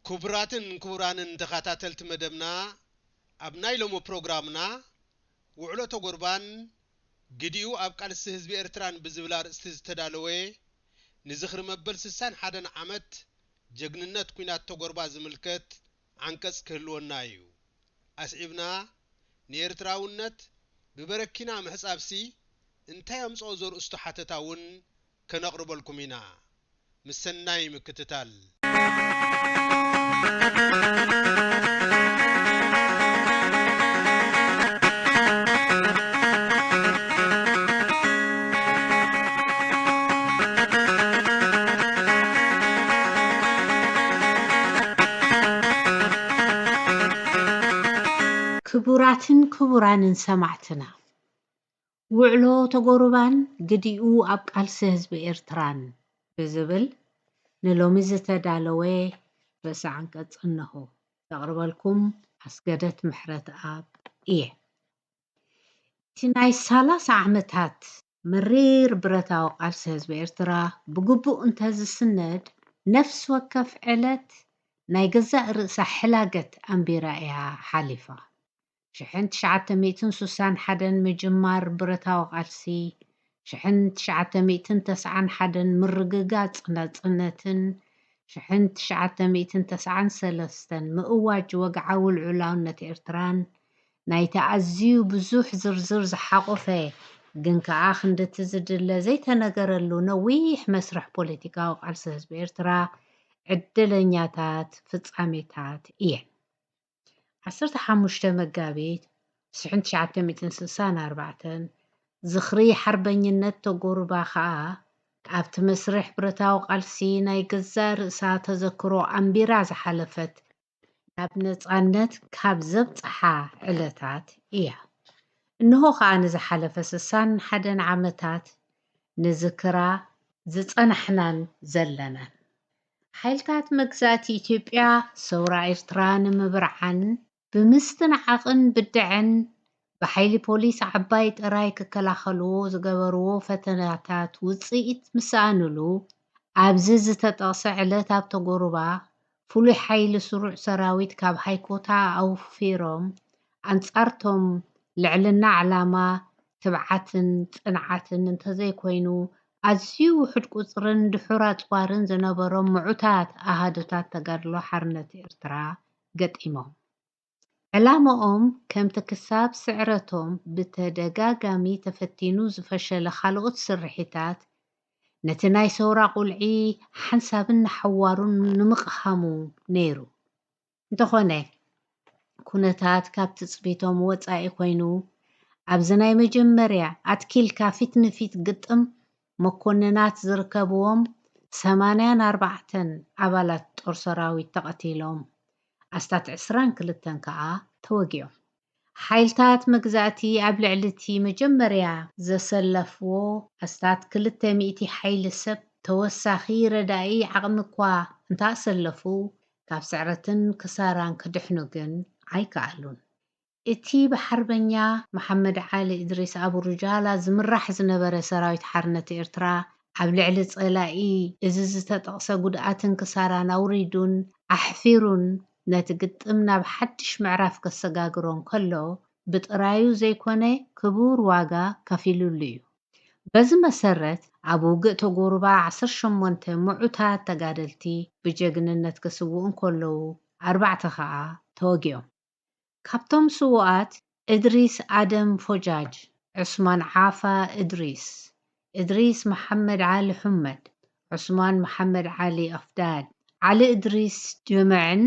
ክቡራትን ክቡራንን ተኸታተልቲ መደብና፣ ኣብ ናይ ሎሚ ፕሮግራምና፣ ውዕሎ ተጎርባን ግዲኡ ኣብ ቃልሲ ህዝቢ ኤርትራን ብዝብል ኣርእስቲ ዝተዳለወ፣ ንዝኽሪ መበል ስሳን ሓደን ዓመት ጀግንነት ኲናት ተጎርባ ዝምልከት ዓንቀጽ ክህልወና እዩ። ኣስዒብና፣ ንኤርትራውነት ብበረኪና ምሕጻብሲ እንታይ ኣምጽኦ ዘርእስቱ ሓተታ እውን ከነቕርበልኩም ኢና። ምስ ሰናይ ምክትታል። ክቡራትን ክቡራንን ሰማዕትና፣ ውዕሎ ተጎሩባን ግዲኡ ኣብ ቃልሲ ህዝቢ ኤርትራን ብዝብል ንሎሚ ዝተዳለወ ርእሰ ዓንቀጽ እነሆ። ዘቕርበልኩም ኣስገደት ምሕረተኣብ እየ። እቲ ናይ ሰላሳ ዓመታት መሪር ብረታዊ ቃልሲ ህዝቢ ኤርትራ ብግቡእ እንተዝስነድ፣ ነፍሲ ወከፍ ዕለት ናይ ገዛእ ርእሳ ሕላገት ኣንቢራ እያ ሓሊፋ። ሽሕን ትሽዓተ ሚእትን ስሳን ሓደን ምጅማር ብረታዊ ቃልሲ፣ ሽሕን ትሽዓተ ሚእትን ተስዓን ሓደን ምርግጋጽ ናጽነትን፣ ሽሕን ትሽዓተ ሚእትን ተስዓን ሰለስተን ምእዋጅ ወግዓዊ ልዑላውነት ኤርትራን፣ ናይቲ ኣዝዩ ብዙሕ ዝርዝር ዝሓቖፈ፣ ግን ከኣ ክንድቲ ዝድለ ዘይተነገረሉ ነዊሕ መስርሕ ፖለቲካዊ ቃልሲ ህዝቢ ኤርትራ ዕድለኛታት ፍጻሜታት እየን። ዓሰርተ ሓሙሽተ መጋቢት ሽሕን ትሽዓተ ሚእትን ስሳን ኣርባዕተን ዝኽሪ ሓርበኝነት ተጎሩባ ከኣ ኣብቲ መስርሕ ብረታዊ ቃልሲ ናይ ገዛእ ርእሳ ተዘክሮ ኣንቢራ ዝሓለፈት፣ ናብ ነጻነት ካብ ዘብጽሓ ዕለታት እያ። እንሆ ከኣ ንዝሓለፈ ስሳን ሓደን ዓመታት ንዝክራ ዝጸናሕናን ዘለናን። ሓይልታት መግዛእቲ ኢትዮጵያ ሰውራ ኤርትራ ንምብርዓን ብምስትንዓቕን ብድዐን ብሓይሊ ፖሊስ ዓባይ ጥራይ ክከላኸልዎ ዝገበርዎ ፈተነታት ውጽኢት ምስኣንሉ፣ ኣብዚ ዝተጠቕሰ ዕለት ኣብ ተጎሩባ ፍሉይ ሓይሊ ስሩዕ ሰራዊት ካብ ሃይኮታ ኣውፊሮም ኣንጻርቶም ልዕልና ዕላማ ትብዓትን ጽንዓትን እንተዘይኮይኑ ኣዝዩ ውሑድ ቁጽርን ድሑር ኣጽዋርን ዝነበሮም ምዑታት ኣሃዱታት ተጋድሎ ሓርነት ኤርትራ ገጢሞም። ዕላምኦም ከምቲ ክሳብ ስዕረቶም ብተደጋጋሚ ተፈቲኑ ዝፈሸለ ካልኦት ስርሒታት ነቲ ናይ ሰውራ ቁልዒ ሓንሳብን ንሓዋሩን ንምቕሃሙ ነይሩ። እንተኾነ፣ ኩነታት ካብ ትጽቢቶም ወጻኢ ኮይኑ፣ ኣብዚ ናይ መጀመርያ ኣትኪልካ ፊት ንፊት ግጥም መኮንናት ዝርከብዎም ሰማንያን ኣርባዕተን ኣባላት ጦር ሰራዊት ተቐቲሎም፣ ኣስታት ዕስራን ክልተን ከኣ ተወጊኦም። ሓይልታት መግዛእቲ ኣብ ልዕሊ እቲ መጀመርያ ዘሰለፍዎ ኣስታት ክልተ ሚእቲ ሓይሊ ሰብ ተወሳኺ ረዳኢ ዓቕሚ እኳ እንተኣሰለፉ፣ ካብ ስዕረትን ክሳራን ክድሕኑ ግን ኣይከኣሉን። እቲ ብሓርበኛ መሓመድ ዓሊ እድሪስ ኣቡሩጃላ ዝምራሕ ዝነበረ ሰራዊት ሓርነት ኤርትራ፣ ኣብ ልዕሊ ጸላኢ እዚ ዝተጠቕሰ ጉድኣትን ክሳራን ኣውሪዱን ኣሕፊሩን፣ ነቲ ግጥም ናብ ሓድሽ ምዕራፍ ከሰጋግሮ እንከሎ፣ ብጥራዩ ዘይኮነ ክቡር ዋጋ ከፊሉሉ እዩ። በዚ መሰረት፣ ኣብ ውግእ ተጎሩባ ዓሰርተ ሸሞንተ ምዑታት ተጋደልቲ ብጀግንነት ክስውኡ እንከለዉ፣ ኣርባዕተ ከኣ ተወጊኦም። ካብቶም ስዉኣት፣ እድሪስ ኣደም ፎጃጅ፣ ዑስማን ዓፋ እድሪስ፣ እድሪስ መሓመድ ዓሊ ሑመድ፣ ዑስማን መሓመድ ዓሊ ኣፍዳድ፣ ዓሊ እድሪስ ጀምዕን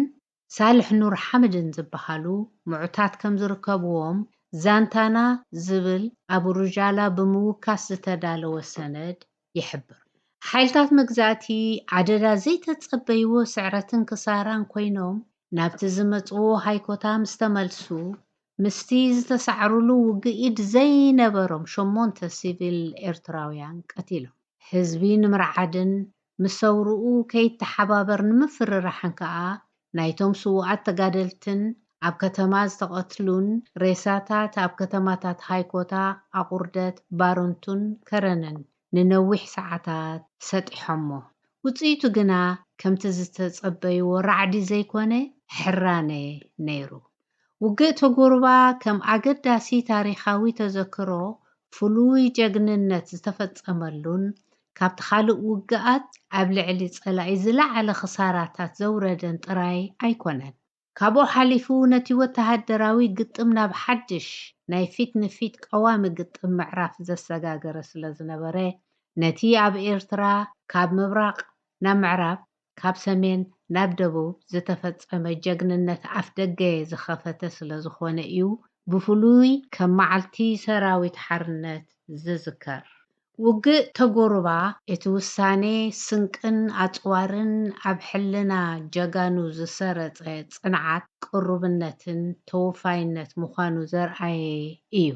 ሳልሕ ኑር ሓምድን ዝበሃሉ ምዑታት ከም ዝርከብዎም፣ ዛንታና ዝብል ኣብ ሩጃላ ብምውካስ ዝተዳለወ ሰነድ ይሕብር። ሓይልታት መግዛእቲ ኣደዳ ዘይተጸበይዎ ስዕረትን ክሳራን ኮይኖም፣ ናብቲ ዝመጽዎ ሃይኮታ ምስ ተመልሱ፣ ምስቲ ዝተሳዕሩሉ ውግእ ኢድ ዘይነበሮም ሸሞንተ ሲቪል ኤርትራውያን ቀቲሎም። ህዝቢ ንምርዓድን ምስ ሰውርኡ ከይተሓባበር ንምፍርራሕን ከኣ፣ ናይቶም ስዉኣት ተጋደልትን ኣብ ከተማ ዝተቐትሉን ሬሳታት ኣብ ከተማታት ሃይኮታ፣ ኣቑርደት፣ ባረንቱን ከረንን ንነዊሕ ሰዓታት ሰጢሖሞ። ውጽኢቱ ግና ከምቲ ዝተጸበይዎ ራዕዲ ዘይኮነ፣ ሕራነ ነይሩ። ውግእ ተጎሩባ ከም ኣገዳሲ ታሪኻዊ ተዘክሮ፣ ፍሉይ ጀግንነት ዝተፈጸመሉን ካብቲ ካልእ ውግኣት ኣብ ልዕሊ ጸላኢ ዝለዓለ ክሳራታት ዘውረደን ጥራይ ኣይኮነን። ካብኡ ሓሊፉ ነቲ ወተሃደራዊ ግጥም ናብ ሓድሽ ናይ ፊት ንፊት ቀዋሚ ግጥም ምዕራፍ ዘሰጋገረ ስለ ዝነበረ፣ ነቲ ኣብ ኤርትራ ካብ ምብራቕ ናብ ምዕራብ፣ ካብ ሰሜን ናብ ደቡብ ዝተፈጸመ ጀግንነት ኣፍደገ ዝኸፈተ ስለ ዝኾነ እዩ ብፍሉይ ከም መዓልቲ ሰራዊት ሓርነት ዝዝከር። ውግእ ተጎሩባ እቲ ውሳኔ ስንቅን ኣጽዋርን ኣብ ሕልና ጀጋኑ ዝሰረጸ ጽንዓት፣ ቅሩብነትን ተወፋይነት ምዃኑ ዘርኣየ እዩ።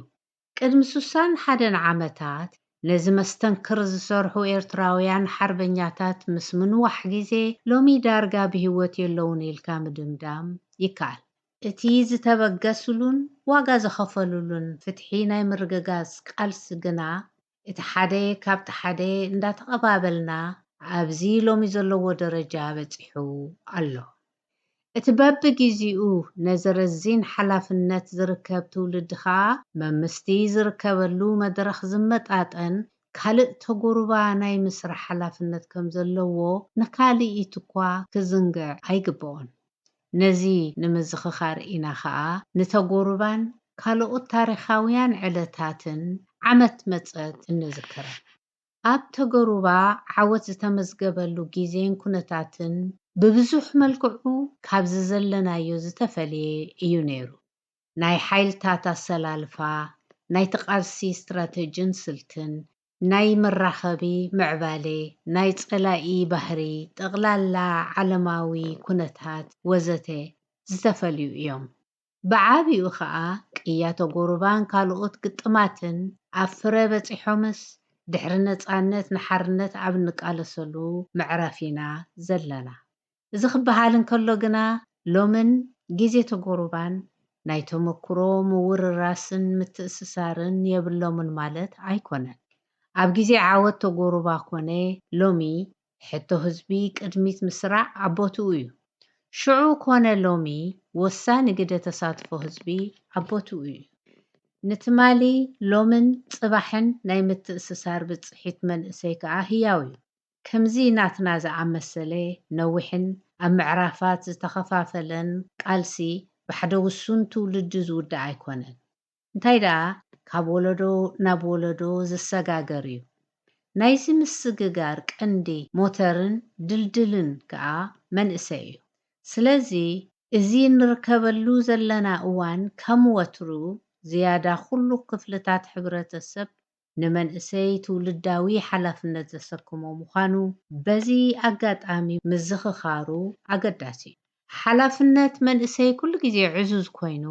ቅድሚ ስሳን ሓደን ዓመታት ነዚ መስተንክር ዝሰርሑ ኤርትራውያን ሓርበኛታት ምስ ምንዋሕ ግዜ፣ ሎሚ ዳርጋ ብህይወት የለውን ኢልካ ምድምዳም ይከኣል። እቲ ዝተበገስሉን ዋጋ ዝኸፈሉሉን ፍትሒ ናይ ምርግጋጽ ቃልሲ ግና፣ እቲ ሓደ ካብቲ ሓደ እንዳተቐባበልና ኣብዚ ሎሚ ዘለዎ ደረጃ በጺሑ ኣሎ። እቲ በብግዜኡ ነዚ ረዚን ሓላፍነት ዝርከብ ትውልዲ ከኣ፣ መምስቲ ዝርከበሉ መድረኽ ዝመጣጠን ካልእ ተጎሩባ ናይ ምስራሕ ሓላፍነት ከም ዘለዎ ንካልኢት እኳ ክዝንግዕ ኣይግብኦን። ነዚ ንምዝኽኻር ኢና ኸኣ ንተጎሩባን ካልኦት ታሪኻውያን ዕለታትን ዓመት መጸት እንዝክረን። ኣብ ተጎሩባ ዓወት ዝተመዝገበሉ ግዜን ኩነታትን ብብዙሕ መልክዑ ካብዚ ዘለናዮ ዝተፈልየ እዩ ነይሩ። ናይ ሓይልታት ኣሰላልፋ፣ ናይቲ ቃልሲ ስትራተጅን ስልትን፣ ናይ መራኸቢ ምዕባሌ፣ ናይ ጸላኢ ባህሪ፣ ጠቕላላ ዓለማዊ ኩነታት ወዘተ ዝተፈልዩ እዮም። ብዓቢኡ ኸኣ ቅያ ተጎሩባን ካልኦት ግጥማትን ኣብ ፍረ በጺሖምስ፣ ድሕሪ ነጻነት ንሓርነት ኣብ እንቃለሰሉ ምዕራፍ ኢና ዘለና። እዚ ክበሃል እንከሎ ግና፣ ሎምን ግዜ ተጎሩባን ናይ ተመክሮ ምውርራስን ምትእስሳርን የብሎምን ማለት ኣይኮነን። ኣብ ግዜ ዓወት ተጎሩባ ኮነ ሎሚ፣ ሕቶ ህዝቢ ቅድሚት ምስራዕ ኣብ ቦትኡ እዩ። ሽዑ ኮነ ሎሚ፣ ወሳኒ ግደ ተሳትፎ ህዝቢ ኣብ ቦትኡ እዩ። ንትማሊ፣ ሎምን ጽባሕን ናይ ምትእስሳር ብጽሒት መንእሰይ ከኣ ህያው እዩ። ከምዚ ናትና ዝኣመሰለ ነዊሕን ኣብ ምዕራፋት ዝተኸፋፈለን ቃልሲ ብሓደ ውሱን ትውልዲ ዝውዳእ ኣይኮነን። እንታይ ደኣ፣ ካብ ወለዶ ናብ ወለዶ ዝሰጋገር እዩ። ናይዚ ምስግጋር ቀንዲ ሞተርን ድልድልን ከኣ መንእሰይ እዩ። ስለዚ፣ እዚ እንርከበሉ ዘለና እዋን ከም ወትሩ ዝያዳ ኩሉ ክፍልታት ሕብረተሰብ ንመንእሰይ ትውልዳዊ ሓላፍነት ዘሰክሞ ምዃኑ በዚ ኣጋጣሚ ምዝኽኻሩ ኣገዳሲ እዩ። ሓላፍነት መንእሰይ ኩሉ ግዜ ዕዙዝ ኮይኑ፣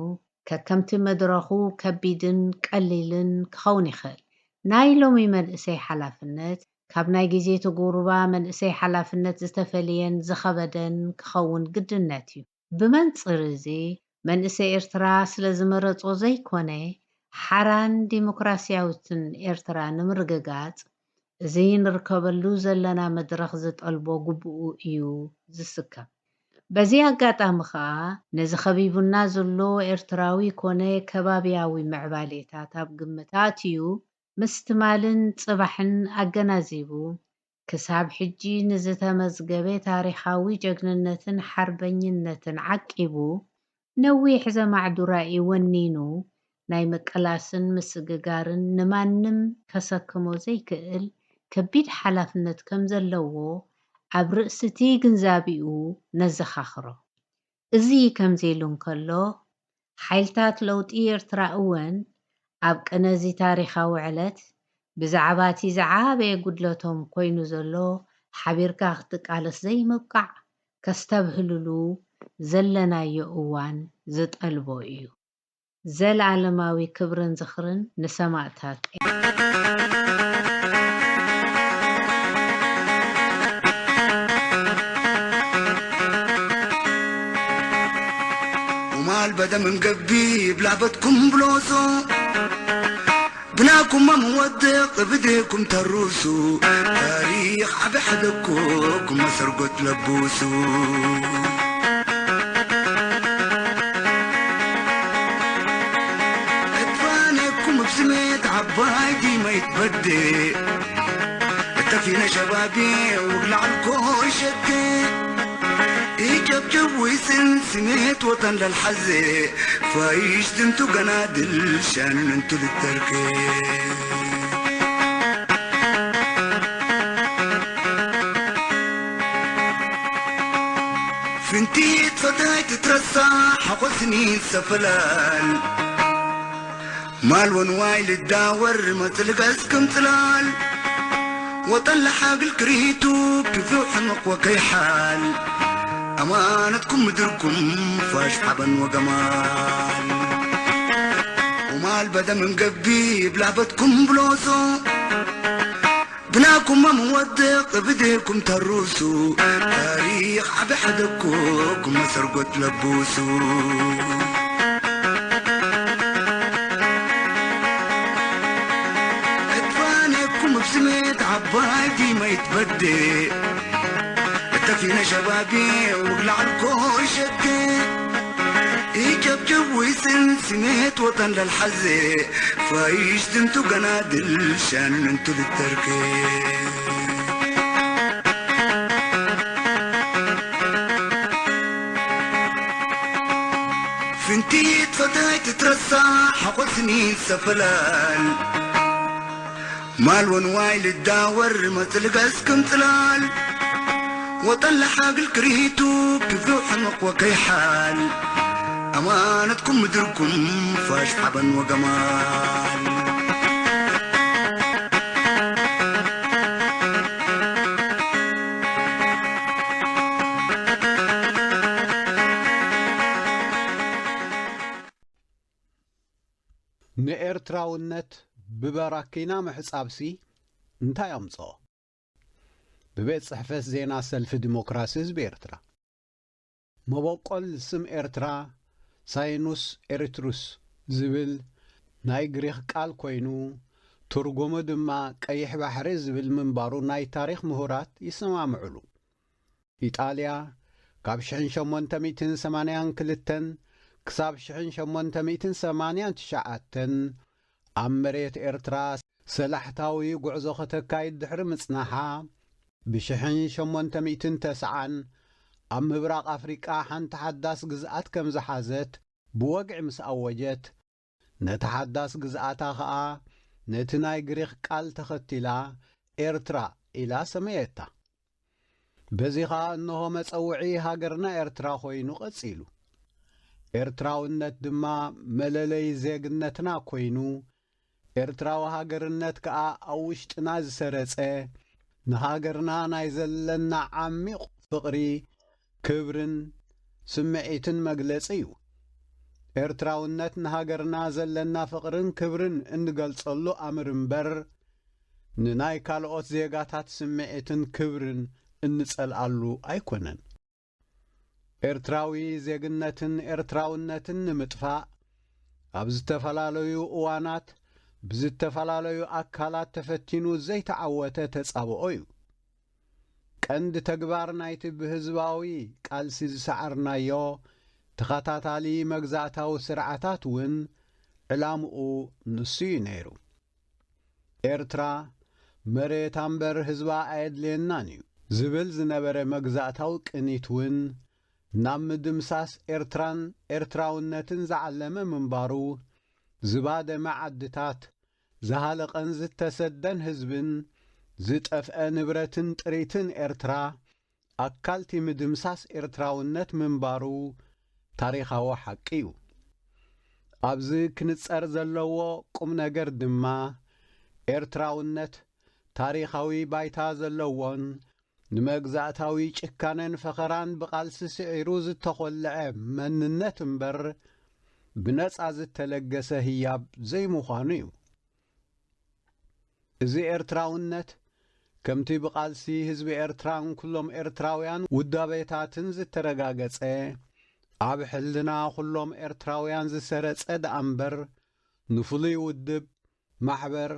ከከምቲ መድረኹ ከቢድን ቀሊልን ክኸውን ይኽእል። ናይ ሎሚ መንእሰይ ሓላፍነት፣ ካብ ናይ ግዜ ተጎሩባ መንእሰይ ሓላፍነት ዝተፈልየን ዝኸበደን ክኸውን ግድነት እዩ። ብመንጽር እዚ፣ መንእሰይ ኤርትራ ስለ ዝመረጾ ዘይኮነ፣ ሓራን ዲሞክራስያዊትን ኤርትራ ንምርግጋጽ፣ እዚ ንርከበሉ ዘለና መድረኽ ዝጠልቦ ግቡኡ እዩ ዝስከም። በዚ ኣጋጣሚ ኸኣ፣ ነዚ ከቢቡና ዘሎ ኤርትራዊ ኮነ ከባብያዊ ምዕባሌታት ኣብ ግምት ኣእትዩ፣ ምስትማልን ጽባሕን ኣገናዚቡ፣ ክሳብ ሕጂ ንዝተመዝገበ ታሪኻዊ ጀግንነትን ሓርበኝነትን ዓቂቡ፣ ነዊሕ ዘማዕዱራኢ ወኒኑ፣ ናይ ምቅላስን ምስግጋርን ንማንም ከሰክሞ ዘይክእል ከቢድ ሓላፍነት ከም ዘለዎ ኣብ ርእሲ እቲ ግንዛቤኡ ነዘኻኽሮ። እዚ ከምዚ ኢሉ እንከሎ፣ ሓይልታት ለውጢ ኤርትራ እውን ኣብ ቅነ እዚ ታሪኻዊ ዕለት፣ ብዛዕባ እቲ ዝዓበየ ጉድለቶም ኮይኑ ዘሎ ሓቢርካ ክትቃለስ ዘይምብቃዕ ከስተብህልሉ ዘለናዮ እዋን ዝጠልቦ እዩ። ዘለኣለማዊ ክብርን ዝኽርን ንሰማእታት! ቁማል በደምን ገቢብ ላበትኩም ብሎሶ ብናኩም መወድቕ ብድኩም ተሩሱ፣ ታሪኽ ዓቢ ሓደኩ ክመሰርጎት ለቡሱ። እትፋነኩም ብስሜት ዓባይ ዲመይት በዴ፣ እተፊነ ሸባቢ ውግላዕልኮ ይሸቴ። ይጨብጭብ ዊስን ስሜት ወጠን ለልሓዜ፣ ፋይሽ ድንቱ ገናድል ሻንን እንቱ ልተርኬ። ፍንቲት ፈታይ ትትረሳ ሓቆስኒ ሰፈላል። ማል ወንዋይ ልዳወር መጽልገስ ክምጽላል። ወጠን ለሓግል ክሪቱ ክፍው ሕምቕ ወከይሓል። ኣማነትኩም ምድርኩም ፋሽ ሓበን ወገማል። ወማል በደምን ገቢ ብላበትኩም ብሎሶ። ብናኩም መወድቕ ብድኩም ተሩሱ። ታሪኽ ዓቢ ሓደኩ ክመሰርጎት ለቡሱ። እትፋነኩም ብስሜት ዓባይ ዲመይት በዴ፣ እተፊነ ሸባቢ ውግላዕልኮ ይሸቴ። ይጨብጭብ ዊስን ስሜት ወጠን ለልሓዜ፣ ፋይሽ ድንቱ ገናድል ሻንን እንቱ ልተርኬ። ፍንቲት ፈታይ ትትረሳ ሓቆስኒ ሰፈላል። ማል ወንዋይ ልዳወር መጽልገስ ክምጽላል። ወጠን ለሓግል ክሪቱ ክፍው ሕምቕ ወከይሓል። ኣማነትኩም ምድርኩም ፋሽ ሓበን ወገማል። ንኤርትራውነት ብበራኪና ምሕጻብሲ እንታይ ኣምጽኦ? ብቤት ጽሕፈት ዜና ሰልፊ ዲሞክራሲ ህዝቢ ኤርትራ። መበቆል ስም ኤርትራ ሳይኑስ ኤሪትሩስ ዝብል ናይ ግሪኽ ቃል ኮይኑ፣ ትርጉሙ ድማ ቀይሕ ባሕሪ ዝብል ምንባሩ ናይ ታሪኽ ምሁራት ይሰማምዕሉ። ኢጣልያ ካብ ሽሕን ሸሞንተ ሚእትን ሰማንያን ክልተን ክሳብ ሽሕን ሸሞንተ ሚእትን ሰማንያን ትሽዓተን ኣብ መሬት ኤርትራ ሰላሕታዊ ጉዕዞ ከተካይድ ድሕሪ ምጽናሓ፣ ብሽሕን ሸሞንተ ሚእትን ተስዓን ኣብ ምብራቕ ኣፍሪቃ ሓንቲ ሓዳስ ግዝኣት ከም ዝሓዘት ብወግዒ ምስ ኣወጀት፣ ነታ ሓዳስ ግዝኣታ ኸኣ ነቲ ናይ ግሪኽ ቃል ተኸቲላ ኤርትራ ኢላ ሰመየታ። በዚ ኸኣ እንሆ መጸውዒ ሃገርና ኤርትራ ኮይኑ ቀጺሉ። ኤርትራውነት ድማ መለለይ ዜግነትና ኮይኑ፣ ኤርትራዊ ሃገርነት ከኣ ኣብ ውሽጥና ዝሰረጸ፣ ንሃገርና ናይ ዘለና ዓሚቕ ፍቕሪ፣ ክብርን ስምዒትን መግለጺ እዩ። ኤርትራውነት ንሃገርና ዘለና ፍቕርን ክብርን እንገልጸሉ ኣምር እምበር፣ ንናይ ካልኦት ዜጋታት ስምዒትን ክብርን እንጸልኣሉ ኣይኮነን። ኤርትራዊ ዜግነትን ኤርትራውነትን ንምጥፋእ፣ ኣብ ዝተፈላለዩ እዋናት ብዝተፈላለዩ ኣካላት ተፈቲኑ ዘይተዓወተ ተጻብኦ እዩ። ቀንዲ ተግባር ናይቲ ብህዝባዊ ቃልሲ ዝሰዓርናዮ ተኸታታሊ መግዛእታዊ ስርዓታት እውን ዕላምኡ ንሱ እዩ ነይሩ። ኤርትራ መሬታ እምበር ህዝባ ኣየድልየናን እዩ ዝብል ዝነበረ መግዛእታዊ ቅኒት እውን ናብ ምድምሳስ ኤርትራን ኤርትራውነትን ዝዓለመ ምንባሩ፣ ዝባደመ ዓድታት፣ ዝሃለቐን ዝተሰደን ህዝብን ዝጠፍአ ንብረትን ጥሪትን ኤርትራ ኣካልቲ ምድምሳስ ኤርትራውነት ምንባሩ ታሪኻዊ ሓቂ እዩ። ኣብዚ ክንጸር ዘለዎ ቁም ነገር ድማ፣ ኤርትራውነት ታሪኻዊ ባይታ ዘለዎን ንመግዛእታዊ ጭካነን ፈኸራን ብቓልሲ ስዒሩ ዝተኾልዐ መንነት እምበር፣ ብነጻ ዝተለገሰ ህያብ ዘይምዃኑ እዩ። እዚ ኤርትራውነት፣ ከምቲ ብቓልሲ ህዝቢ ኤርትራን ኩሎም ኤርትራውያን ውዳቤታትን ዝተረጋገጸ፣ ኣብ ሕልና ኩሎም ኤርትራውያን ዝሰረጸ ደኣ እምበር፣ ንፍሉይ ውድብ፣ ማሕበር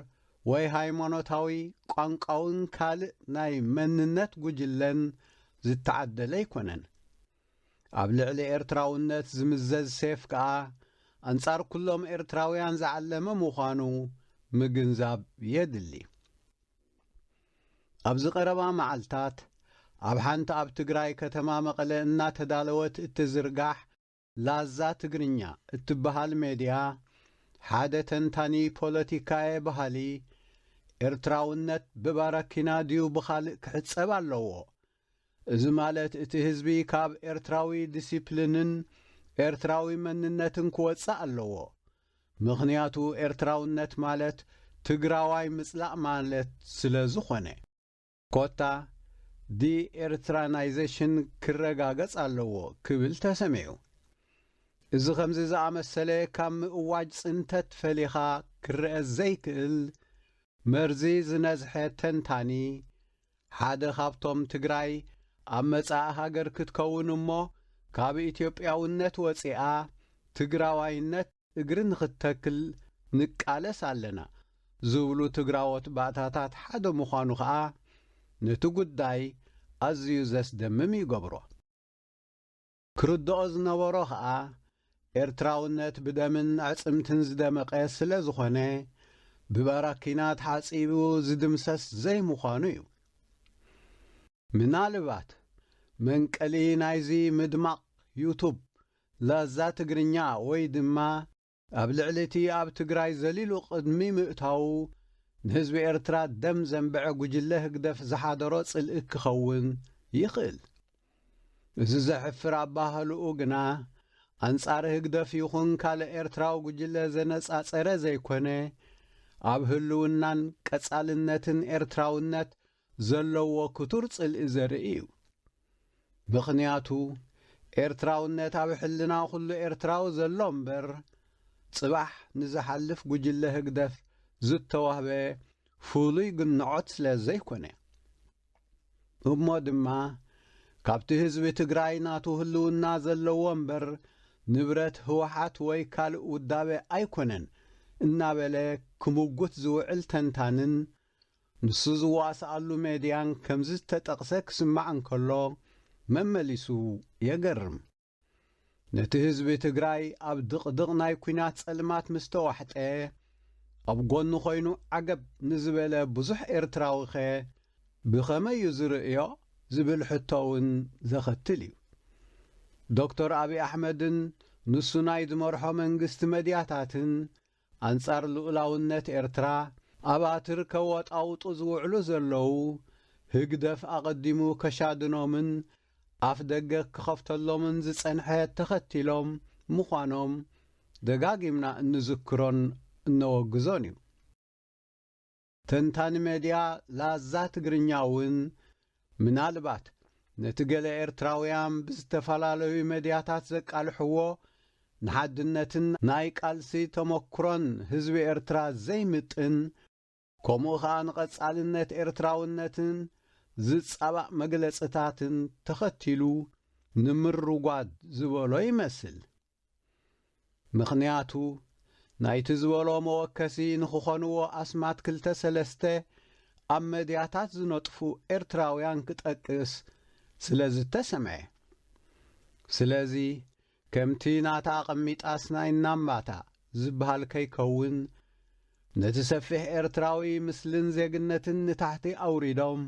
ወይ ሃይማኖታዊ፣ ቋንቋውን ካልእ ናይ መንነት ጉጅለን ዝተዓደለ ኣይኮነን። ኣብ ልዕሊ ኤርትራውነት ዝምዘዝ ሴፍ ከኣ ኣንጻር ኩሎም ኤርትራውያን ዝዓለመ ምዃኑ ምግንዛብ የድሊ። ኣብዚ ቀረባ መዓልታት ኣብ ሓንቲ ኣብ ትግራይ ከተማ መቐለ እናተዳለወት እትዝርጋሕ ላዛ ትግርኛ እትበሃል ሜድያ ሓደ ተንታኒ ፖለቲካየ በሃሊ ኤርትራውነት ብባራኪና ድዩ ብኻልእ ክሕጸብ ኣለዎ። እዚ ማለት እቲ ህዝቢ ካብ ኤርትራዊ ዲሲፕሊንን ኤርትራዊ መንነትን ክወጽእ ኣለዎ። ምኽንያቱ ኤርትራውነት ማለት ትግራዋይ ምጽላእ ማለት ስለ ዝኾነ። ኮታ ዲኤርትራናይዜሽን ክረጋገጽ ኣለዎ ክብል ተሰሚዑ። እዚ ከምዚ ዝኣመሰለ ካብ ምእዋጅ ጽንተት ፈሊኻ ክረአ ዘይክእል መርዚ ዝነዝሐ ተንታኒ፣ ሓደ ካብቶም ትግራይ ኣብ መጻኢ ሃገር ክትከውን እሞ ካብ ኢትዮጵያውነት ወጺኣ ትግራዋይነት እግሪ ንኽትተክል ንቃለስ ኣለና ዝብሉ ትግራዎት ባእታታት ሓደ ምዃኑ ኸኣ ነቲ ጉዳይ ኣዝዩ ዘስደምም ይገብሮ። ክርድኦ ዝነበሮ ኸኣ ኤርትራውነት ብደምን ኣዕጽምትን ዝደመቐ ስለ ዝኾነ ብባራኪና ተሓጺቡ ዝድምሰስ ዘይምዃኑ እዩ። ምናልባት መንቀሊ ናይዚ ምድማቕ ዩቱብ ላዛ ትግርኛ ወይ ድማ ኣብ ልዕሊ እቲ ኣብ ትግራይ ዘሊሉ ቅድሚ ምእታዉ ንህዝቢ ኤርትራ ደም ዘንብዐ ጉጅለ ህግደፍ ዝሓደሮ ጽልኢ ክኸውን ይኽእል። እዚ ዘሕፍር ኣባህልኡ ግና ኣንጻር ህግደፍ ይኹን ካልእ ኤርትራዊ ጉጅለ ዘነጻጸረ ዘይኮነ፣ ኣብ ህልውናን ቀጻልነትን ኤርትራውነት ዘለዎ ክቱር ጽልኢ ዘርኢ እዩ። ምኽንያቱ ኤርትራውነት ኣብ ሕልና ኩሉ ኤርትራዊ ዘሎ እምበር ጽባሕ ንዝሓልፍ ጉጅለ ህግደፍ ዝተዋህበ ፍሉይ ግንዖት ስለ ዘይኮነ። እሞ ድማ ካብቲ ህዝቢ ትግራይ ናቱ ህልውና ዘለዎ እምበር ንብረት ህወሓት ወይ ካልእ ውዳበ ኣይኮነን እናበለ ክምጉት ዝውዕል ተንታንን ንሱ ዝዋስኣሉ ሜድያን ከምዚ ዝተጠቕሰ ክስማዕ እንከሎ መመሊሱ የገርም። ነቲ ህዝቢ ትግራይ ኣብ ድቕድቕ ናይ ኲናት ጸልማት ምስ ተዋሕጠ ኣብ ጎኑ ኮይኑ ዓገብ ንዝበለ ብዙሕ ኤርትራዊኸ ብኸመይ እዩ ዝርእዮ ዝብል ሕቶ እውን ዘኸትል እዩ። ዶክተር ኣብይ ኣሕመድን ንሱ ናይ ዝመርሖ መንግስቲ መድያታትን ኣንጻር ልኡላውነት ኤርትራ ኣባትር ከወጣውጡ ዝውዕሉ ዘለዉ ህግደፍ ኣቐዲሙ ከሻድኖምን ኣፍ ደገ ክኸፍተሎምን ዝጸንሐ ተኸቲሎም ምዃኖም ደጋጊምና እንዝክሮን እነወግዞን እዩ። ተንታኒ ሜድያ ላዛ ትግርኛ እውን ምናልባት ነቲ ገለ ኤርትራውያን ብዝተፈላለዩ ሜድያታት ዘቃልሕዎ ንሓድነትን ናይ ቃልሲ ተመኩሮን ህዝቢ ኤርትራ ዘይምጥን፣ ከምኡ ኸኣ ንቐጻልነት ኤርትራውነትን ዝጻባእ መግለጽታትን ተኸቲሉ ንምርጓድ ዝበሎ ይመስል። ምኽንያቱ ናይቲ ዝበሎ መወከሲ ንኽኾንዎ ኣስማት ክልተ ሰለስተ ኣብ መድያታት ዝነጥፉ ኤርትራውያን ክጠቅስ ስለ ዝተሰምዐ። ስለዚ ከምቲ ናታ ኣቐሚጣስ ናይ እናምባታ ዝበሃል ከይከውን ነቲ ሰፊሕ ኤርትራዊ ምስልን ዜግነትን ንታሕቲ ኣውሪዶም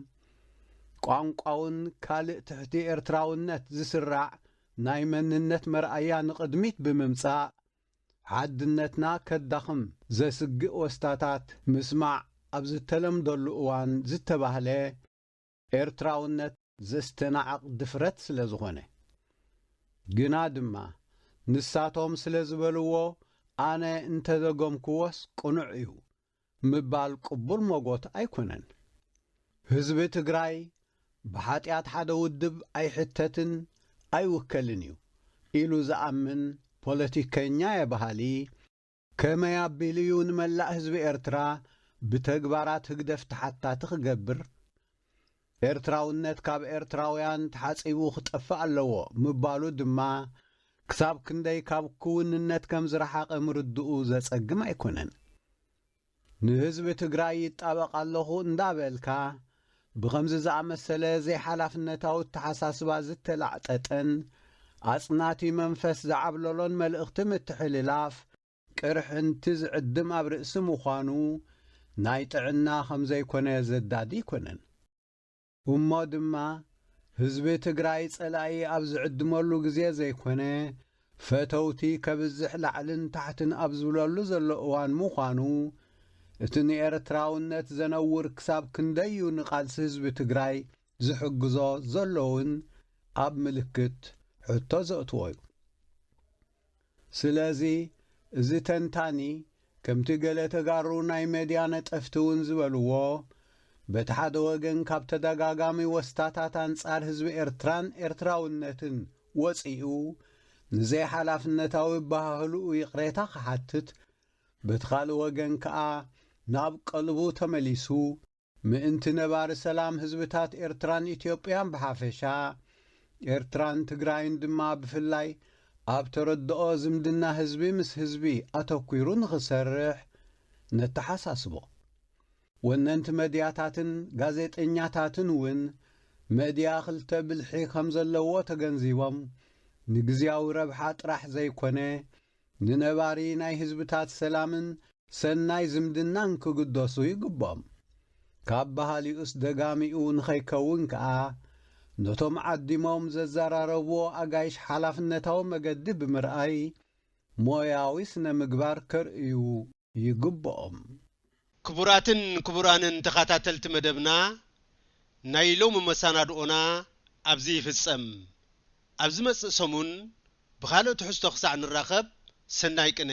ቋንቋውን ካልእ ትሕቲ ኤርትራውነት ዝስራዕ ናይ መንነት መርኣያ ንቕድሚት ብምምጻእ ሓድነትና ከዳኽም ዘስግእ ወስታታት ምስማዕ ኣብ ዝተለምደሉ እዋን ዝተባህለ ኤርትራውነት ዘስተናዕቕ ድፍረት ስለ ዝኾነ። ግና ድማ ንሳቶም ስለ ዝበልዎ ኣነ እንተደገምክዎስ ቅኑዕ እዩ ምባል ቅቡል መጎት ኣይኮነን። ህዝቢ ትግራይ ብሓጢኣት ሓደ ውድብ ኣይሕተትን ኣይውከልን እዩ ኢሉ ዝኣምን ፖለቲከኛ የበሃሊ ከመይ ኣቢሉ እዩ ንመላእ ህዝቢ ኤርትራ ብተግባራት ህግደፍ ተሓታቲ ክገብር? ኤርትራውነት ካብ ኤርትራውያን ተሓጺቡ ክጠፍእ ኣለዎ ምባሉ ድማ ክሳብ ክንደይ ካብ ክውንነት ከም ዝረሓቐ ምርድኡ ዘጸግም ኣይኮነን። ንህዝቢ ትግራይ ይጣበቕ ኣለኹ እንዳበልካ፣ ብኸምዚ ዝኣመሰለ ዘይሓላፍነታዊ ኣተሓሳስባ ዝተላዕጠጠን ኣጽናቲ መንፈስ ዝዓብለሎን መልእኽቲ ምትሕልላፍ፣ ቅርሕንቲ ዝዕድም ኣብ ርእሲ ምዃኑ፣ ናይ ጥዕና ከም ዘይኮነ ዘዳዲ ኣይኮነን። እሞ ድማ፣ ህዝቢ ትግራይ ጸላኢ ኣብ ዝዕድመሉ ግዜ ዘይኮነ፣ ፈተውቲ ከብዝሕ ላዕልን ታሕትን ኣብ ዝብለሉ ዘሎ እዋን ምዃኑ፣ እቲ ንኤርትራውነት ዘነውር ክሳብ ክንደይ እዩ ንቓልሲ ህዝቢ ትግራይ ዝሕግዞ ዘሎውን ኣብ ምልክት ሕቶ ዘእትዎ እዩ። ስለዚ፣ እዚ ተንታኒ፣ ከምቲ ገለ ተጋሩ ናይ መድያ ነጠፍቲ እውን ዝበልዎ፣ በቲ ሓደ ወገን ካብ ተደጋጋሚ ወስታታት ኣንጻር ህዝቢ ኤርትራን ኤርትራውነትን ወጺኡ፣ ንዘይሓላፍነታዊ ኣበሃህልኡ ይቕሬታ ክሓትት፣ በቲ ካልእ ወገን ከኣ ናብ ቀልቡ ተመሊሱ፣ ምእንቲ ነባሪ ሰላም ህዝብታት ኤርትራን ኢትዮጵያን ብሓፈሻ፣ ኤርትራን ትግራይን ድማ ብፍላይ፣ ኣብ ተረድኦ ዝምድና ህዝቢ ምስ ህዝቢ ኣተኲሩ ንኽሰርሕ ነተሓሳስቦ። ወነንቲ መድያታትን ጋዜጠኛታትን እውን፣ መድያ ክልተ ብልሒ ከም ዘለዎ ተገንዚቦም፣ ንግዝያዊ ረብሓ ጥራሕ ዘይኮነ፣ ንነባሪ ናይ ህዝብታት ሰላምን ሰናይ ዝምድናን ክግደሱ ይግብኦም። ካብ በሃሊኡስ ደጋሚኡ ንኸይከውን ከኣ፣ ነቶም ዓዲሞም ዘዘራረብዎ ኣጋይሽ ሓላፍነታዊ መገዲ ብምርኣይ፣ ሞያዊ ስነ ምግባር ከርእዩ ይግብኦም። ክቡራትን ክቡራንን ተኸታተልቲ መደብና፣ ናይ ሎሚ መሰናድኦና ኣብዚ ይፍጸም። ኣብ ዝመጽእ ሰሙን ብኻልእ ትሕዝቶ ክሳዕ ንራኸብ፣ ሰናይ ቅነ።